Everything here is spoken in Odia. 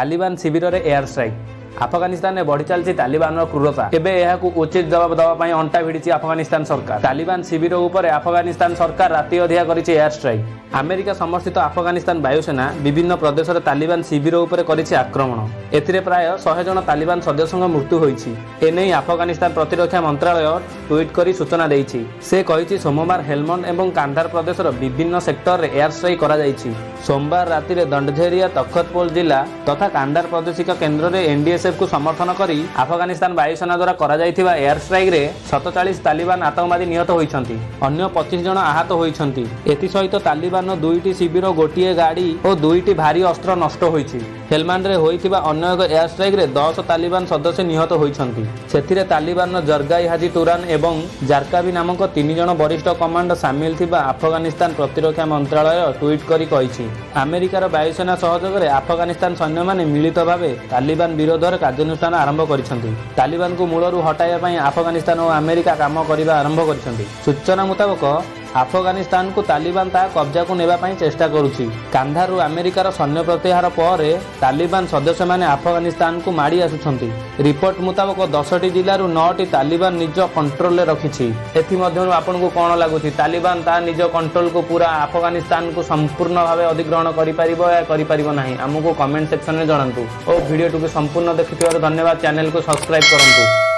ତାଲିବାନ ଶିବିରରେ ଏୟାର ଷ୍ଟ୍ରାଇକ୍। ଆଫଗାନିସ୍ତାନରେ ବଢି ଚାଲିଛି ତାଲିବାନର କ୍ରୂରତା। ଏବେ ଏହାକୁ ଉଚିତ ଜବାବ ଦେବା ପାଇଁ ଅଣ୍ଟା ଭିଡ଼ିଛି ଆଫଗାନିସ୍ତାନ ସରକାର। ତାଲିବାନ ଶିବିର ଉପରେ ଆଫଗାନିସ୍ତାନ ସରକାର ରାତି ଅଧିଆ କରିଛି ଏୟାର ଷ୍ଟ୍ରାଇକ୍। ଆମେରିକା ସମର୍ଥିତ ଆଫଗାନିସ୍ତାନ ବାୟୁସେନା ବିଭିନ୍ନ ପ୍ରଦେଶରେ ତାଲିବାନ ଶିବିର ଉପରେ କରିଛି ଆକ୍ରମଣ। ଏଥିରେ ପ୍ରାୟ 100 ଜଣ ତାଲିବାନ ସଦସ୍ୟଙ୍କ ମୃତ୍ୟୁ ହୋଇଛି। ଏନେଇ ଆଫଗାନିସ୍ତାନ ପ୍ରତିରକ୍ଷା ମନ୍ତ୍ରାଳୟ ଟ୍ୱିଟ୍ କରି ସୂଚନା ଦେଇଛି। ସେ କହିଛି, ସୋମବାର ହେଲମଣ୍ଡ ଏବଂ କାନ୍ଧାର ପ୍ରଦେଶର ବିଭିନ୍ନ ସେକ୍ଟରରେ ଏୟାର ଷ୍ଟ୍ରାଇକ୍ କରାଯାଇଛି। ସୋମବାର ରାତିରେ ଦଣ୍ଡଝେରିଆ, ତଖତପୋଲ ଜିଲ୍ଲା ତଥା କାନ୍ଧାର ପ୍ରାଦେଶିକ କେନ୍ଦ୍ରରେ ଏନ୍ଡିଏସ୍ଏଫ୍କୁ ସମର୍ଥନ କରି ଆଫଗାନିସ୍ତାନ ବାୟୁସେନା ଦ୍ୱାରା କରାଯାଇଥିବା ଏୟାର ଷ୍ଟ୍ରାଇକ୍ରେ 47 ତାଲିବାନ ଆତଙ୍କବାଦୀ ନିହତ ହୋଇଛନ୍ତି। ଅନ୍ୟ 25 ଜଣ ଆହତ ହୋଇଛନ୍ତି। ଏଥିସହିତ ତାଲିବାନର ଦୁଇଟି ଶିବିର, ଗୋଟିଏ ଗାଡ଼ି ଓ ଦୁଇଟି ଭାରୀ ଅସ୍ତ୍ର ନଷ୍ଟ ହୋଇଛି। ହେଲମାଣ୍ଡରେ ହୋଇଥିବା ଅନ୍ୟ ଏକ ଏୟାର ଷ୍ଟ୍ରାଇକ୍ରେ 10 ତାଲିବାନ ସଦସ୍ୟ ନିହତ ହୋଇଛନ୍ତି। ସେଥିରେ ତାଲିବାନର ଜର୍ଗାଇ, ହାଜି ତୁରାନ ଏବଂ ଜାର୍କାବି ନାମକ ତିନି ଜଣ ବରିଷ୍ଠ କମାଣ୍ଡର ସାମିଲ ଥିବା ଆଫଗାନିସ୍ତାନ ପ୍ରତିରକ୍ଷା ମନ୍ତ୍ରାଳୟ ଟ୍ୱିଟ୍ କରି କହିଛି। ଆମେରିକାର ବାୟୁସେନା ସହଯୋଗରେ ଆଫଗାନିସ୍ତାନ ସୈନ୍ୟମାନେ ମିଳିତ ଭାବେ ତାଲିବାନ ବିରୋଧରେ କାର୍ଯ୍ୟାନୁଷ୍ଠାନ ଆରମ୍ଭ କରିଛନ୍ତି। ତାଲିବାନକୁ ମୂଳରୁ ହଟାଇବା ପାଇଁ ଆଫଗାନିସ୍ତାନ ଓ ଆମେରିକା କାମ କରିବା ଆରମ୍ଭ କରିଛନ୍ତି। ସୂଚନା ମୁତାବକ, ଆଫଗାନିସ୍ତାନକୁ ତାଲିବାନ ତା କବ୍ଜାକୁ ନେବା ପାଇଁ ଚେଷ୍ଟା କରୁଛି। କାନ୍ଧାରରୁ ଆମେରିକାର ସୈନ୍ୟ ପ୍ରତ୍ୟାହାର ପରେ ତାଲିବାନ ସଦସ୍ୟମାନେ ଆଫଗାନିସ୍ତାନକୁ ମାଡ଼ି ଆସୁଛନ୍ତି। ରିପୋର୍ଟ ମୁତାବକ, 10ଟି ଜିଲ୍ଲାରୁ ନଅଟି ତାଲିବାନ ନିଜ କଣ୍ଟ୍ରୋଲରେ ରଖିଛି। ଏଥିମଧ୍ୟରୁ ଆପଣଙ୍କୁ କ'ଣ ଲାଗୁଛି, ତାଲିବାନ ତା ନିଜ କଣ୍ଟ୍ରୋଲକୁ ପୁରା ଆଫଗାନିସ୍ତାନକୁ ସମ୍ପୂର୍ଣ୍ଣ ଭାବେ ଅଧିଗ୍ରହଣ କରିପାରିବ ୟା କରିପାରିବ ନାହିଁ? ଆମକୁ କମେଣ୍ଟ ସେକ୍ସନରେ ଜଣାନ୍ତୁ ଓ ଭିଡ଼ିଓଟିକୁ ସମ୍ପୂର୍ଣ୍ଣ ଦେଖିଥିବାରୁ ଧନ୍ୟବାଦ। ଚ୍ୟାନେଲକୁ ସବସ୍କ୍ରାଇବ୍ କରନ୍ତୁ।